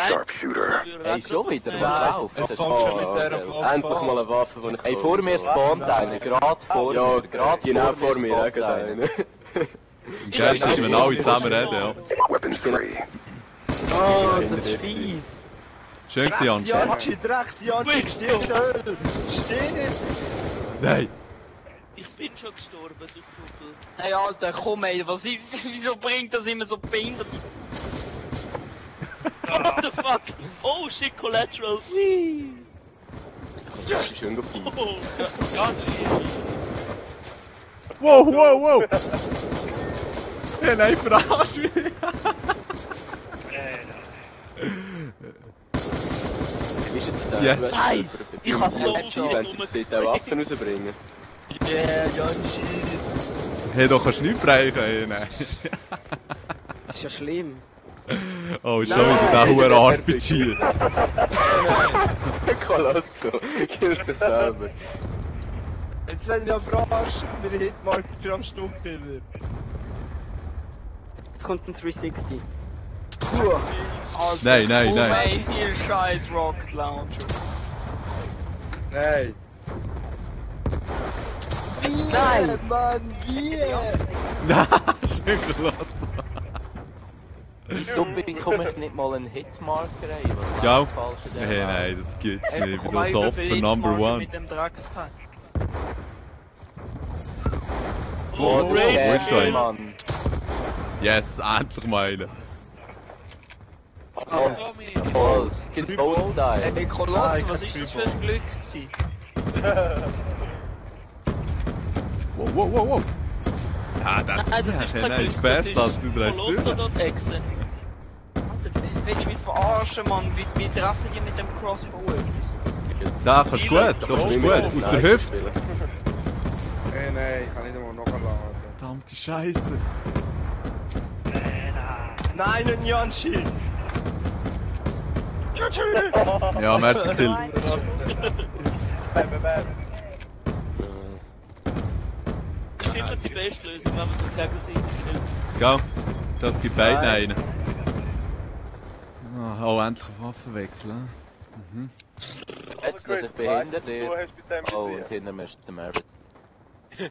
Sharpshooter. Hey, schon wieder, was läuft? Das ist endlich mal eine Waffe, die ich Hey, vor mir spawnt einer, gerade vor mir. Gerade genau vor mir, einer. Das Geilste ist, wenn alle zusammen reden, ja. Weapons free. Oh, das ist fies. Schön gewesen, Jansch. Rechts, Jansch, steh schnell! Steh nicht! Nein! Ich bin schon gestorben, du Kuppel. Hey Alter, komm ey, wieso bringt das immer so behindert? What the fuck? Oh shit, collateral. Whee! Das ist schön gefiel. Oh, ganz schön. Wow, wow, wow! Ja, nein, verarsch mich! Yes! Nein! Ich hab so Wenn sie jetzt dort auch Waffen rausbringen. Yeah, Jansch. Hey, doch kannst du nicht brechen, ey, nein. Das ist ja schlimm. Oh, schon wieder der hohe RPG. Colosso, killt dich selber. Jetzt werden wir verarschen, wir Hitmarker am Stummkiller. Jetzt kommt ein 360. Alter, Nein, nein, komm, nein. ey, viel scheiß Rocket Launcher. Nein. Nein! Mann, wie? Nein, schön Colosso. Wieso bekomme ich nicht mal einen Hitmarker, ey? Was Ja. ist falsch in der Hey, Welt? nein, das gibt's Ey, nicht. komm Wie das mal, Opfer wie viel Number Hitmarker one. mit dem Drakenstein. Wo ist der? Hey, Mann. Yes, endlich meine. Voll, Skins Old Style. Ey, Koloss, was ist das für ein Glück gewesen? Wow, wow, wow, wow. Ja, das ist besser als du drehst drüber. Alter, willst du mich verarschen, Mann? Wie treffen die mit dem Crossbow etwas? Da kannst du gut, da kannst du gut. Aus der Hüfte. Nein, ich kann nicht einmal noch laden. Verdammte Scheiße. Nein, ein Janshi! Ja, merci Kill. Das ist immer die beste Lösung, wenn man sich gegenseitig killt. Gell? Das gibt beiden einen. Oh, endlich Waffenwechsel. Jetzt, dass ich behindert bin. Oh, und hinter mir ist der Merit. Geil.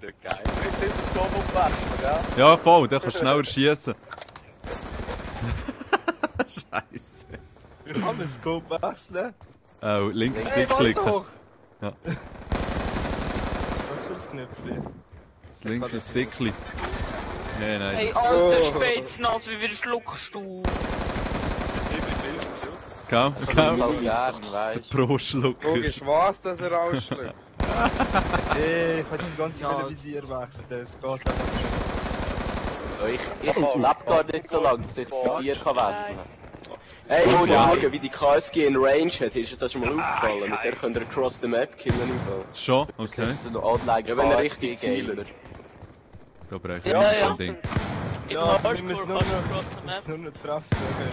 Wir sind so auf gell? Ja, voll, der kann schneller schießen. Scheiße. Wir haben einen Scope wechseln. Oh, links Stick klicken. Ja. Was für ein Knöpfchen? Das linke Stickli. Nein, nein. Hey, Das Alter, Spätznass, wie viel schluckst du? Gell? Voll Gell? gern, weißt du. Pro Schlucker. Logisch, was, dass er ausschlägt? Hey, ich kann das ganze Visier wechseln, es geht einfach nicht. Ich lebe gar nicht so lange, dass ich das Visier kann wechseln. Hey, ich wollte Ja. schauen, wie die KSG in Range hat. Ist dir das schon mal aufgefallen? Mit der könnt ihr across the map killen im Fall. Schon? Das Okay. ist ein online Ja, wenn er richtig zielt. Da brauche ich Ja, nicht ja. ein Ding. Ja, wir müssen nur noch treffen.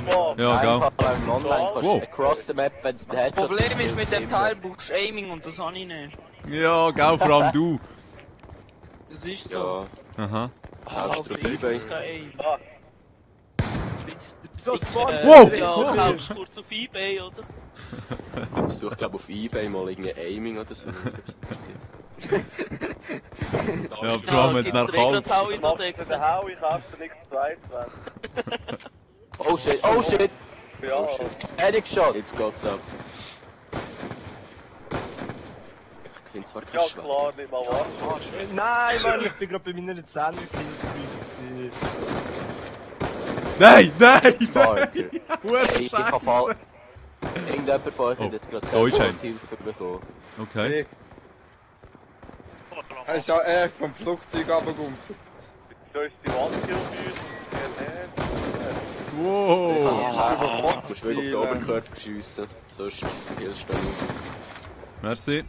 Okay. Ja, gell? Einfach beim Online kannst du Wow. across the map, wenn es der Das Headshot Problem ist, mit dem immer. Teil brauchst du Aiming und das habe ich nicht. Ja, gell, vor allem du. Das ist so. Ja, Aha. hast du drauf Ich eBay? muss kein Aim. So, Spawn! Wow! Ja, Wow. kaufst du kurz auf eBay, oder? Ich suche glaube auf eBay mal irgendwie Aiming oder so. Ja, vor allem wenn es nach kalt. Hau in der Decke. Hau, ich hab's nichts 22. Oh shit, oh shit! Ja, Oh shit. Headshot! Jetzt geht's ab. Ich finde zwar kein ja Schwein. klar, nicht mal was. Nein, Mann, ich bin gerade bei meiner 10er-Kills. Nein, nein, nein! Barker. Hure Hey, ich hab Scheiße. voll... Irgendjemand von euch Oh. hat jetzt gerade Oh, ist ein. Hilfe bekommen. Okay. Er ist ja vom Flugzeug runtergekommen. Da ist die Wand hier auf Wow! Ah, Du musst wirklich auf den Oberkörper schiessen. Sonst killst du ihn nicht. Merci.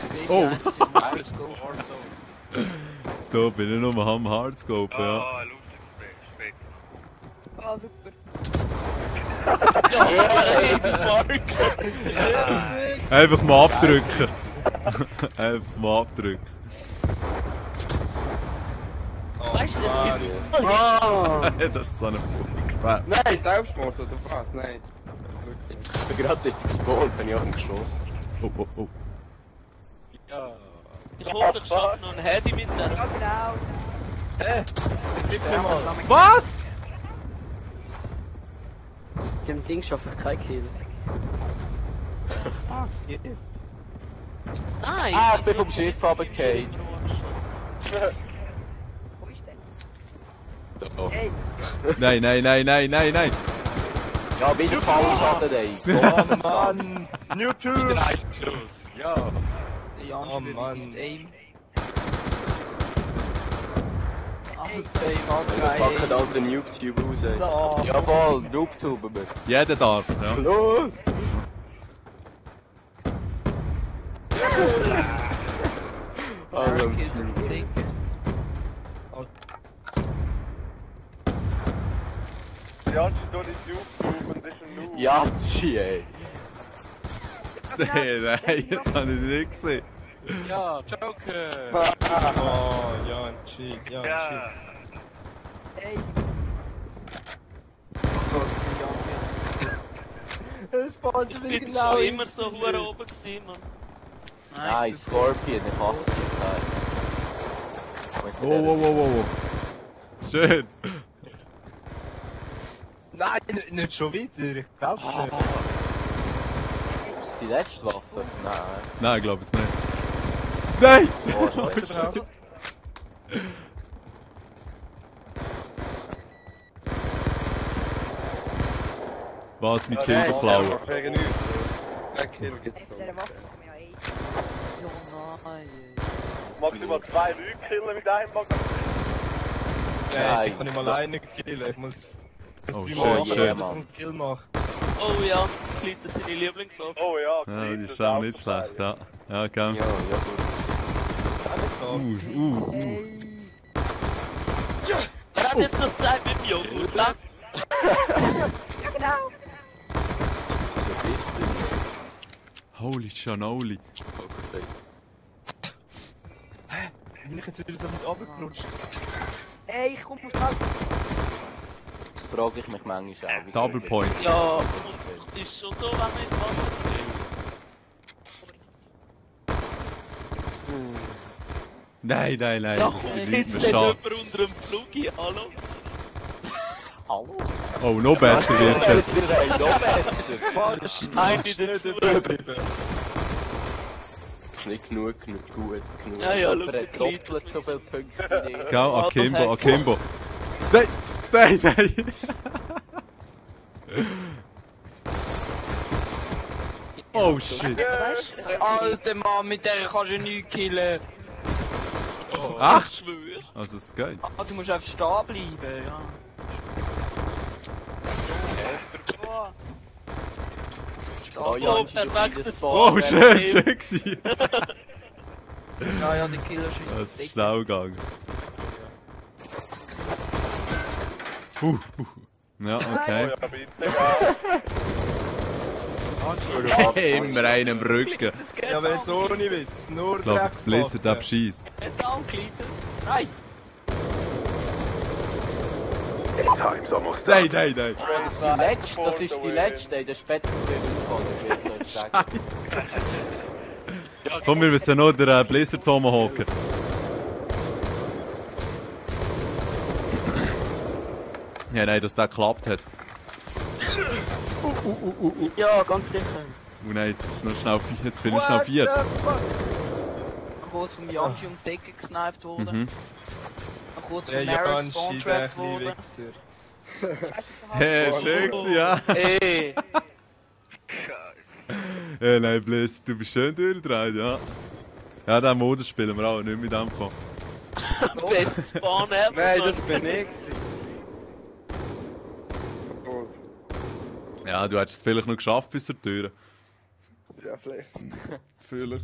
Seht Oh. ihr, das sind Microscope. Da bin ich nur am Hardscope, ja. Ah, lustig, spät. Ah, super. Ja, hey, die Barker. Einfach mal abdrücken. Einfach mal abdrücken. Weißt Das ist so eine Fuck. Nein, Selbstmord oder was? Nein. Ich bin gerade nicht gespawnt, bin ich auch geschossen. Oh, oh, oh. Ja. Ich hoffe, ich schaffe noch ein Handy mit der. Was? Dem Ding schaffe ich keine Kills. Nein! Ah, ich bin vom Schiff runtergefallen. Oh. Nein, nein, nein, nein, nein, nein. Ja, wieder Fallschaden, ey. Oh Mann! YouTube! Ja. Oh Mann! Aim. Wir packen all den Noob-Tube raus, ey. Oh. Jawohl, Noobtuben wir. Jeder darf, ja. Los! Ja, du nicht YouTube und das ist ein Noob. Ja, ey. Nein, nein, jetzt habe ich nicht gesehen. Ja, Joker! Oh, ja, ein Cheat, ja, ein Ja. Cheat. Es fällt Ich mir bin genau schon in immer so hure oben gewesen, Mann. Nein, Scorpion, ich hasse die Zeit. Oh, oh, oh, oh, oh. Schön. Nein, nicht schon wieder, ich glaub's nicht. Ist das die letzte Waffe? Nein. Nein, ich glaube es nicht. Nein! Oh, scheiße. Was mit Kill klauen? Wegen nichts. Kein Kill gibt's noch. Maximal 2 Leute killen mit einem Magazin. Nein, ich kann nicht mal alleine killen, ich muss... Oh, dreimal schön, machen, schön. damit ich einen Kill mache. Oh ja, Kleid, das ist seine Lieblingswaffe. Oh ja, Ja, Kleid, die ist das auch nicht Auto- schlecht, ja. Ja, komm. Ja, ja, gut. Er hat jetzt noch Zeit mit dem Joghurt, ne? Holy Chanoli. Pokerface. Bin ich jetzt wieder so mit runtergerutscht? Ey, ich komm auf das. Das frage ich mich manchmal auch. wieso Double ich- Point. Ja, ist schon so, wenn man ins Wasser springt. Nein, nein, nein. Doch, Das liegt jetzt mir steht schade. jemand unter dem Flugi, hallo? Hallo? Oh, noch besser wird es jetzt. Jetzt wird er noch besser. Eine dazu. Ist nicht genug, gut genug. Ja, ja, schau, Aber der er hat Kleid. doppelt so viele Punkte wie ich. Gau, Akimbo, Akimbo. Nein, nein, nein. Oh shit. Alter Mann, mit der kannst du nichts killen. Ach, Ich schwöre. also es geht. Ah, du musst einfach stehen bleiben, ja. Oh, Oh, ja, du perfektes findest Oh, Spawn. schön, schön gewesen. Ja, ja, die Killer schießt. Das ist schnell gegangen. Ja, okay. Ja, bitte. Hey, immer einen im Rücken. Ja, aber jetzt ohne Witz, nur Ich glaube, Dreckswaffe. Blizzard abschießt. Jetzt auch Kleines. Nein! Time's almost Nein, up. nein, nein. Das ist die letzte, das ist die letzte, der Spätzle wird ich jetzt sagen. Komm, wir müssen noch den Blizzard hocken. Ja, nein, dass der geklappt hat. Ja, ganz sicher. Oh nein, jetzt ist noch schnell, jetzt bin ich schnell 4. Kurz vom Janji um die Decke gesniped worden. Mhm. Kurz Der vom Merrick Jansch, der spawn-trapped kleine worden. Wichser. Hey, schön gewesen, ja. Ey! Ja, nein, Blizzard, du bist schön durchgedreht, ja. Ja, den Modus spielen wir auch, nicht mit dem Fall. Best Spawn ever! Nein, Mann. das bin ich. Oh, Ja, du hättest es vielleicht noch geschafft bis zur Tür. ja, vielleicht. Fühler.